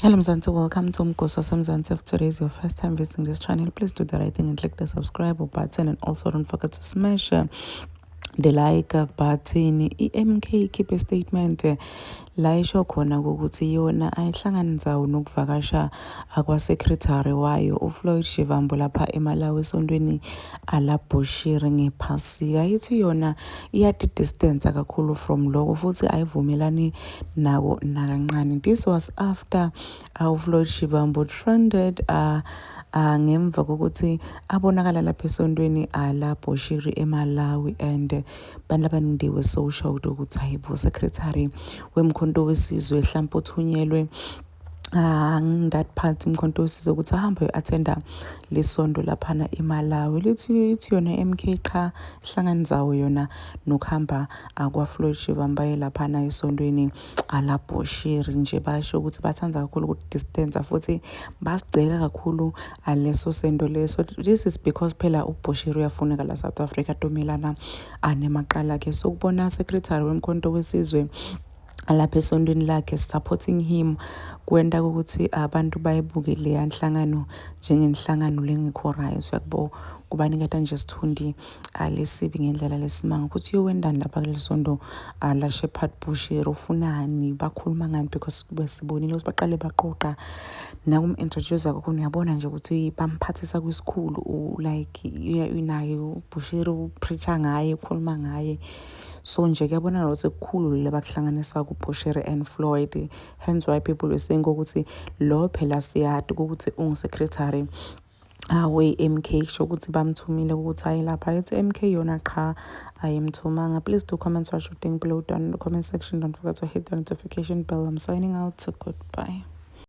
Hello Mzansi, welcome to Mgosi Mzansi. If today is your first time visiting this channel, please do the right thing and click the subscribe button, and also don't forget to smash the like button. I-MK ikhiphe statement la isho khona ukuthi yona ayihlangani ndzawo nokuvakasha akwa-secretary wayo uFloyd Shivambu lapha eMalawi esontweni alaBushiri ngephasika. Ithi yona iyati-distance kakhulu from lokho futhi ayivumelani nako nakancane. This was after uFloyd Shivambu trended ngemva kokuthi abonakala lapha esontweni alaBushiri eMalawi, and bantu abaningi were so shocked ukuthi hayibo, secretary weMkhonto Wesizwe hlampe uthunyelwe that part Mkhonto Wesizwe ukuthi ahambe ayo-attenda lesonto laphana eMalawi. Lithi ithi yona MK qha hlanganizawo yona nokuhamba akwaFloyd Shivambu baye laphana esontweni alaBushiri nje. Basho ukuthi bathanda kakhulu ukuthi-distance futhi basigceka kakhulu aleso sento leso. This is because phela uBushiri uyafuneka la South Africa tomelana anemaqala akhe, so kubona secretary weMkhonto Wesizwe lapha esontweni lakhe supporting him kwenta ukuthi abantu bayibuke leya nhlangano njengenhlangano lengekho right, uyakubo, kubaniketa nje isithundi alesibi ngendlela lesimanga ukuthi uyowendani lapha kuleli sonto la Shepherd Bushiri, ufunani, bakhuluma ngani, because besibonile ukuthi baqale baqoqa nakum-introduce kakhulu. Uyabona nje ukuthi bamphathisa kwisikhulu, like naye uBushiri u-preacher ngaye, ukhuluma ngaye, so nje kuyabonakala ukuthi kukhulu le bakuhlanganisa kuBushiri and Floyd. Hence why people were saying ukuthi lo phela siyati ukuthi ungu-secretary we-MK, kusho ukuthi bamthumile ukuthi aye lapha. Ithi MK yona qha, ayimthumanga. Please do comment what you think below down in the comment section. Don't forget to hit the notification bell. I'm signing out, so goodbye.